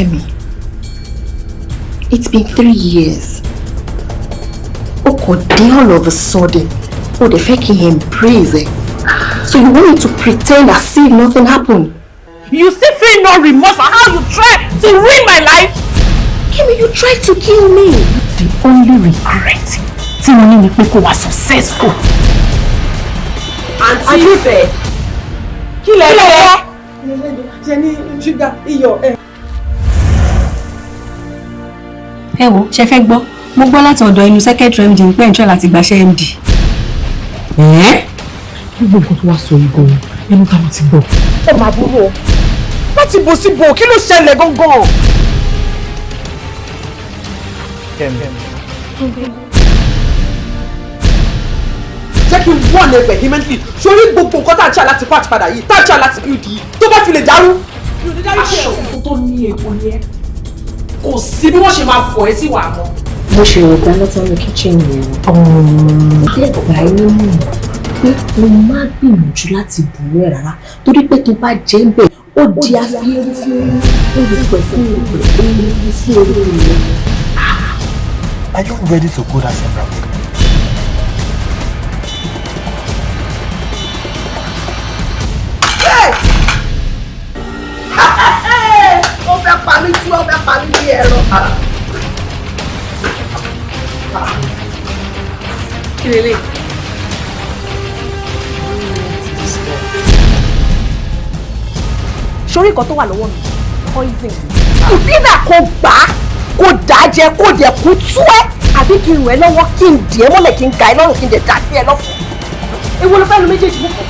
Kemi, it's been 3 years. O kò dé all of a sudden. O dẹ̀ fẹ́ kí n embrace ẹ. So you want me to pretend as if nothing happened? You still feel no remorse for how you try to ruin my life? Kemi, you tried to kill me. The only regret tí mo ní ni pé kò wá successful. Àǹtí Ìfẹ́, kí lẹ fẹ́? Ṣe ní ṣúgà, iyọ̀ ẹ. Ẹ wo, ṣe fẹ́ gbọ́? Mo gbọ́ láti ọ̀dọ̀ inú secretary MD ń pẹ́ ń try láti gbàṣẹ́ MD. Gbogbo nǹkan tó wá sọ yìí gan-an, ẹnu táwọn ti gbọ́. Ó máa burú o. Láti bò sí bò, kí ló ṣẹlẹ̀ gangan? Kẹ́mi. Jẹ́ kí n wọ́n ẹ vehemently sórí gbogbo nǹkan tá à ń ṣe láti patch padà yìí, tá à ń ṣe láti build yìí, tó bá fi lè dàrú. Aṣọ funfun tó ní èkó ni ẹ. Kò sí bí wọ́n ṣe máa fọ̀ ẹ́ sí wàá mọ́. Mo ṣe rò dáná tán ní kitchen yẹn. Dẹ́gbà ẹ nímọ̀ pé o má gbìyànjú láti bù ẹ́ rárá, torí pé tó bá jẹ́ ń bẹ̀, ó di afíẹ́rú fún erùpẹ̀ fún erùpẹ̀, eruku fún eruku rẹ̀. Are you ready to go that same route? Ó fẹ́ pa mí tí ó fẹ́ pa mí bí ẹran. Kí lélẹ̀? Sórí nǹkan tó wà lọ́wọ́ mi, poison. Ìdílà kò gbà á, kò dà á jẹ, kò dẹ̀ kú tú ẹ́, àbí kí n rẹ̀ lọ́wọ́, kí n dì ẹ́ mọ́lẹ̀, kí n ga ẹ lọ́rùn, kí n dẹ̀ dà sí ẹ lọ́fun. Èwo ló fẹ́ nu méjèèjì mú kàn?